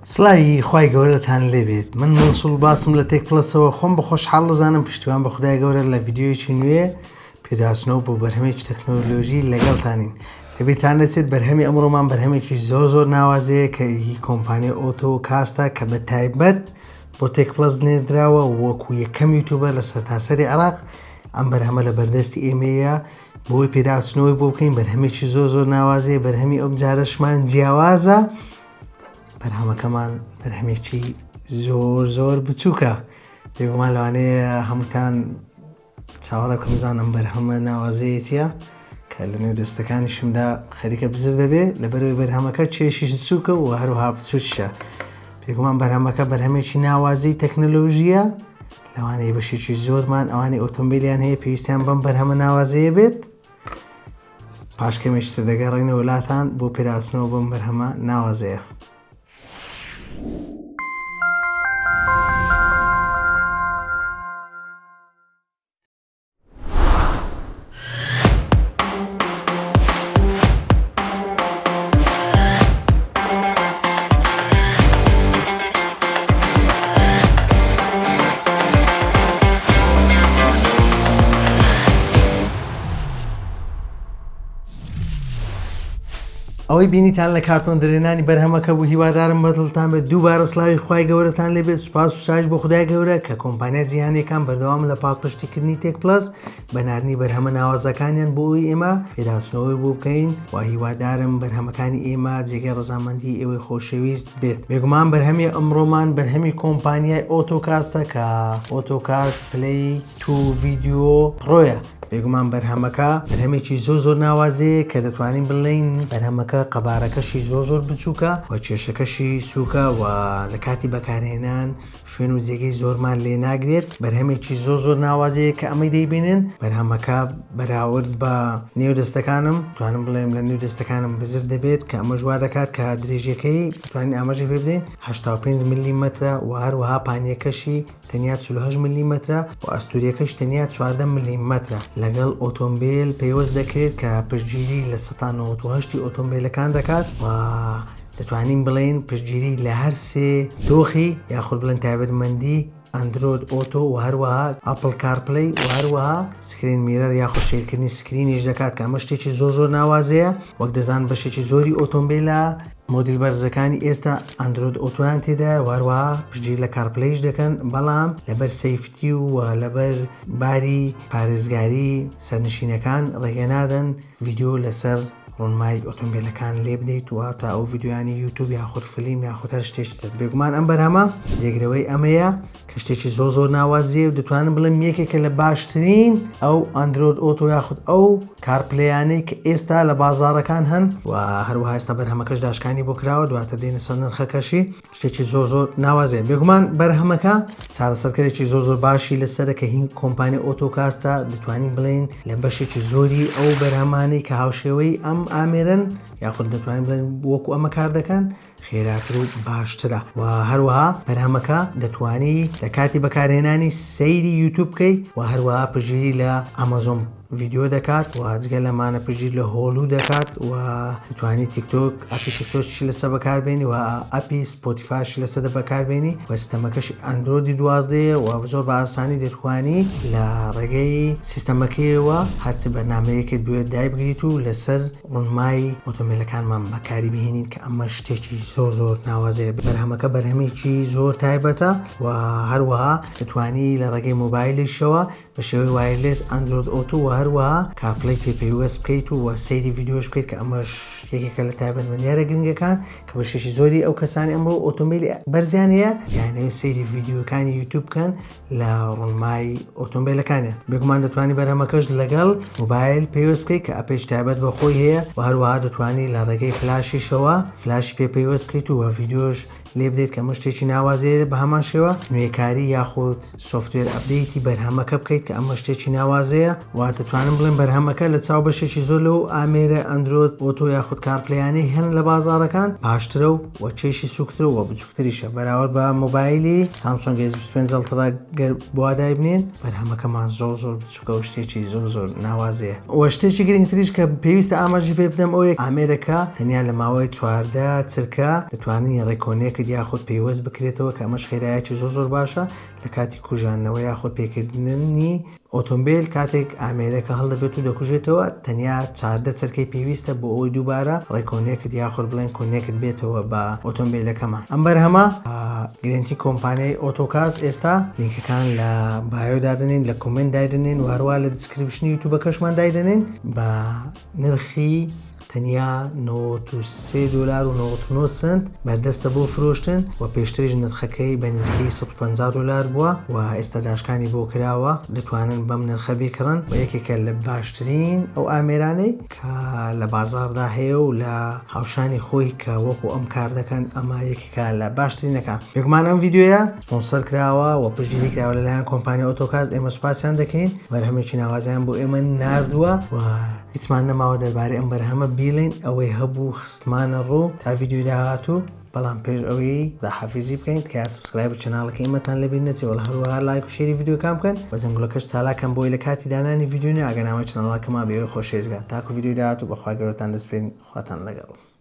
سڵاوی خوای گەورەتان لێبێت من مەنسوڵ باسم لە تێک پڵەسەوە خۆم بە خۆشحاڵ دەزانم پشتیوان بە خودای گەورە لە ڤیدیۆیەکی نوێ پێداچنەوە بۆ بەرهەمێکی تەکنۆلۆژی لەگەڵتانین لەبیرتان نەچێت بەرهەمی ئەمڕۆمان بەرهەمێکی زۆر زۆر ناوازەیە کە هی کۆمپانیای ئۆتۆ کاستە کە بە تایبەت بۆ تێک پڵەس نێردراوە وەکو یەکەم یوتوبەر لە سەرتاسەری عێراق ئەم بەرهەمە لە بەردەستی ئێمەیە بۆی پێداچنەوەی بۆ بکەین بەرهەمێکی زۆر زۆر ناوازەیە بەرهەمی ئەم جارەشمان جیاوازە بەرهەمەکەمان بەرهەمێکی زۆر زۆر بچووکە بێگومان لەوانەیە هەمووتان چاوەڕێ بکەم بزانم بەرهەمە ناوازەیە چییە کە لە نێو دەستەکانیشمدا خەریکە بزر دەبێ لەبەرەوەی بەرهەمەکە کێشی سووکە و هەروها بچووکیشە بێگومان بەرهەمەکە بەرهەمێکی ناوازەی تەکنەلۆژیە لەوانەیە بەشێکی زۆرمان ئەوانەی ئۆتۆمبیلیان هەیە پێویستیان بەم بەرهەمە ناوازەیە بێت پاش کەمێکی تر دەگەڕێینەوە لاتان بۆ پێداچنەوە بەم بەرهەمە ناوازەیە. ئەوەی بینیتان لە کارتۆن دەرێنانی بەرهەمەکە بوو هیوادارم بەدڵتان بێت دووبارە سلاوی خوای گەورەتان لێبێت سوپاس و ستایش بۆ خدای گەورە کە کۆمپانیا جیهانیەکان بەردەوام لە پاڵپشتیکردنی تێک پلەس بە ناردنی بەرهەمە ناوازەکانیان بۆ ئەوەی ئێمە پێداچوونەوەی بۆ بکەین و هیوادارم بەرهەمەکانی ئێمە جێگەی ڕەزامەندی ئێوەی خۆشەویست بێت بێگومان بەرهەمی ئەمڕۆمان بەرهەمی کۆمپانیای ئۆتۆکاستە کە ئۆتۆکاست پلەی two video pro یە بێگومان بەرهەمەکە بەرهەمێکی زۆر زۆر ناوازەیە کە دەتوانین بڵێین بەرهەمەکە قەبارەکەشی زۆر زۆر بچووکە و کێشەکەشی سووکە و لە کاتی بەکارهێنان شوێن و جێگەی زۆرمان لێ ناگرێت بەرهەمێکی زۆر زۆر ناوازەیە کە ئەمەی دەیبینن بەرهەمەکە بەراورد بە نێو دەستەکانم توانم بڵێم لە نێو دەستەکانم بزر دەبێت کە ئەمەش وا دەکات کە درێژیەکەی توانین ئاماژەی پێ بدەین 85 ملیمەترە و هەروەها پانیەکەشی تەنیا 48 ملیمەترە و ئەستوریەکەش تەنیا 14 ملیمەترە لەگەڵ ئۆتۆمبیل پەیوەست دەکرێت کە پشتگیری لە 98 ئۆتۆمبیلەکان دەکات و دەتوانین بڵێین پشتگیری لە هەر سێ دۆخی یاخود بڵێن تایبەتمەندی Android Auto و هەروەها Apple CarPlay و هەروەها screen mirror یاخود share کردنی screen یش دەکات کە ئەمە شتێکی زۆر زۆر ناوازەیە وەک دەزان بەشێکی زۆری ئۆتۆمبیلە مۆدیل بەرزەکانی ئێستا Android Auto یان تێدایە و هەروەها پشتگیری لە CarPlay ش دەکەن بەڵام لەبەر safety و لەبەر باری پارێزگاری سەرنشینەکان ڕێگە نادەن ڤیدیۆ لەسەر ڕونمای ئۆتۆمبیلەکان لێ بدەیت و تا ئەو ڤیدیۆیانی یوتوب یاخود فلیم یاخود هەر شتێکی تر بێگومان ئەم بەرهەمە جێگرەوەی ئەمەیە کە شتێکی زۆر زۆر ناوازیە و دەتوانم بڵێم یەکێکە لە باشترین ئەو Android Auto یاخود ئەو CarPlay انەی کە ئێستا لە بازاڕەکان هەن و هەروەها ئێستا بەرهەمەکەش داشکانی بۆ کراوە دواتر دێنە سەر نرخەکەشی شتێکی زۆر زۆر ناوازەیە بێگومان بەرهەمەکە چارەسەرکەرێکی زۆر زۆر باشی لەسەرە کە هین کۆمپانی ئۆتۆکاستە دەتوانین بڵێین لە بەشێکی زۆری ئەو بەرهەمانەی کە هاوشێوەی ئەم ئامێرن یاخود دەتوانین بڵێن وەکو ئەمە کار دەکەن خێراتر و باشترە و هەروەها بەرهەمەکە دەتوانی لە کاتی بەکارهێنانی سەیری یوتوب بکەیت و هەروەها پشتگیری لە ئەمەزۆن ڤیدیۆ دەکات و جگە لەمانە پشتگیری لە هۆلو دەکات و دەتوانی تیکتۆک ئەپی تیکتۆکیشی لەسەر بەکاربێنی و ئەپی سپۆتیفایشی لەسەر بەکاربێنی و سیستەمەکەشی ئەندرۆیدی دوازدەیە و زۆر بە ئاسانی دەتوانی لە ڕێگەی سیستەمەکەیەوە هەرچی بەرنامەیەکت بوێت دایبگریت و لەسەر ڕونمای ئۆتۆمبیلەکانمان بەکاری بهێنین کە ئەمە شتێکی زۆر زۆر ناوازەیە بەرهەمەکە بەرهەمێکی زۆر تایبەتە و هەروەها دەتوانی لە ڕێگەی مۆبایلیشەوە بە شێوەی wireless Android Auto و هەروەها CarPlay پێ پەیوەست بکەیت و سەیری ڤیدیۆش بکەیت کە ئەمەش یەکێکە لە تایبەتمەندیارە گرنگەکان کە بەشێکی زۆری ئەو کەسانی ئەمڕۆ ئۆتۆمبیلی بەرزیان هەیە یانەوێت سەیری ڤیدیۆکانی یوتیوب بکەن لە ڕونمای ئۆتۆمبیلەکانیان بێگومان دەتوانی بەرهەمەکەش لەگەڵ مۆبایل پەیوەست بکەیت کە ئەپێکی تایبەت بە خۆی هەیە و هەروەها دەتوانی لە ڕێگەی فلاشیشەوە فلاش پێ پەیوەست بکەیت و ڤیدیۆش لێ بدەیت کە ئەمە شتێکی ناوازەیە بە هەمان شێوە نوێکاری یاخود software update ی بەرهەمەکە بکەیت کە ئەمە شتێکی ناوازەیە و دەتوانم بڵێم بەرهەمەکە لە چاو بەشێکی زۆر لەو ئامێرە Android Auto یاخود. CarPlay انەی هەن لە بازاڕەکان باشترە و وە کێشی سوکترە و بچوکتریشە بەراورد بە مۆبایلی سامسۆنگ ئێس 25 Ultra گەر بوا دایبنێن بەرهەمەکەمان زۆر زۆر بچوکە و شتێکی زۆر زۆر ناوازەیە وە شتێکی گرنگتریش کە پێویستە ئاماژی پێ بدەم ئەوەیە ئامێرەکە تەنیا لە ماوەی 14 چرکە دەتوانین reconnect یاخود پەیوەست بکرێتەوە کە ئەمەش خێرایەکی زۆر زۆر باشە لە کاتی کوژاندنەوە یاخود پێکردنی ئۆتۆمبیل کاتێک ئامێرەکە هەڵدەبێت و دەکوژێتەوە تەنیا 14 چرکەی پێویستە بۆ ئەوەی دووبارە reconnect یاخود بڵێن connect بێتەوە بە ئۆتۆمبیلەکەمان. ئەم بەرهەمە guarantee کۆمپانیای ئۆتۆکاست ئێستا لینکەکان لە bio دادەنێین لە comment دایدەنێین و هەروە لە description ی یوتوبەکەشمان دایدەنێین بە نرخی تەنیا 93 دلار و 99 سنت بەردەستە بۆ فرۆشتن و پێشتریش نرخەکەی بە نزیکەی 150 دلار بووە و ئێستا داشکانی بۆ کراوە دەتوانن بەم نرخە بیکڕن و یەکێکە لە باشترین ئەو ئامێرانەی کە لە بازاڕدا هەیە و لە هاوشانی خۆی کە وەکو ئەم کار دەکەن ئەمە یەکێکە لە باشترینەکان. بێگومان ئەم ڤیدیۆیە سپۆنسەر کراوە و پشتگیری کراوە لەلایەن کۆمپانیای ئۆتۆکاست ئێمە سوپاسیان دەکەین بەرهەمێکی ناوازەیان بۆ ئێمە ناردووە و هیچمان نەماوە دەربارەی ئەم بەرهەمە بیڵێین ئەوەی هەبوو خستمانە ڕوو تا ڤیدیۆی داهاتوو. بەڵام پێش ئەوەی خواحافیزی بکەین تکایە subscribe و channel ەکەی ئێمەتان لەبیر نەچێ وەڵا هەروەها لایک و share ی ڤیدیۆکان بکەن و زەنگوڵەکەش چالاکەن بۆی لە کاتی دانانی ڤیدیۆ نوێ ئاگەنامەی channel ەکەمان بە ئێوەی خۆشەویست بگات تاکو ڤیدیۆی داهاتوو بەخوای گەورەتان دەسپێرین خواتان لەگەڵ.